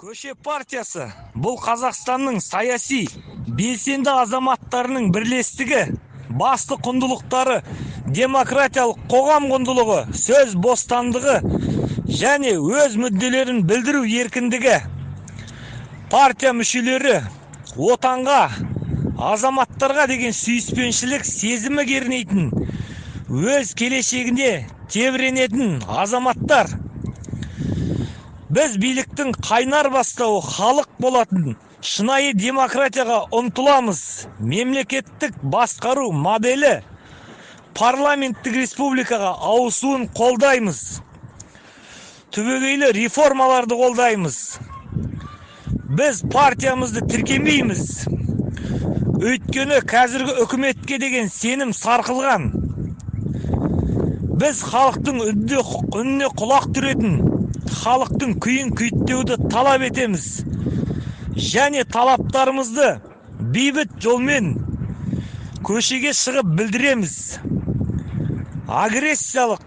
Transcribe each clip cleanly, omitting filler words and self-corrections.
Көше партиясы – бұл Қазақстанның саяси белсенді азаматтарының бірлестігі. Басты құндылықтары – демократиялық қоғам құндылығы, сөз бостандығы және өз мүдделерін білдіру еркіндігі. Партия мүшелері отанға, азаматтарға деген сүйіспеншілік сезімі кернейтін, өз келешегіне тебіренетін азаматтар. Біз биліктің қайнар бастауы халық болатын шынайы демократияға ұмтыламыз. Мемлекеттік басқару моделі парламенттік республикаға ауысуын қолдаймыз. Түбегейлі реформаларды қолдаймыз. Біз партиямызды тіркемейміз, өйткені қазіргі үкіметке деген сенім сарқылған. Біз халықтың үніне құлақ түретін, халықтың күйін күйттеуді талап етеміз және талаптарымызды бейбіт жолмен көшеге шығып білдіреміз. Агрессиялық,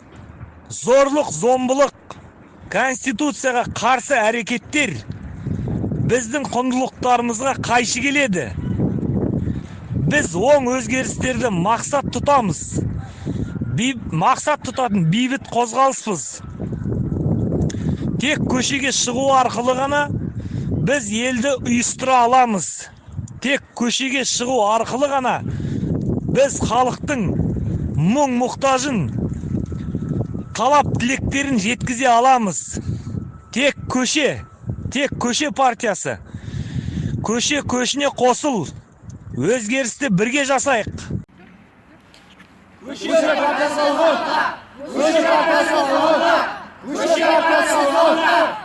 зорлық зомбылық, конституцияға қарсы әрекеттер біздің құндылықтарымызға қайшы келеді. Біз оң өзгерістерді мақсат тұтамыз. Мақсат тұтатын бейбіт қозғалыспыз. Тек көшеге шығу арқылы ғана біз елді ұйыстыра аламыз. Тек көшеге шығу арқылы ғана біз халықтың мұң мұқтажын, талап тілектерін жеткізе аламыз. Тек көше, тек Көше партиясы. Көше көшіне қосыл, өзгерісті бірге жасайық. Көше партиясы, алға! Көше партиясы, алға! Көше партиясы, алға!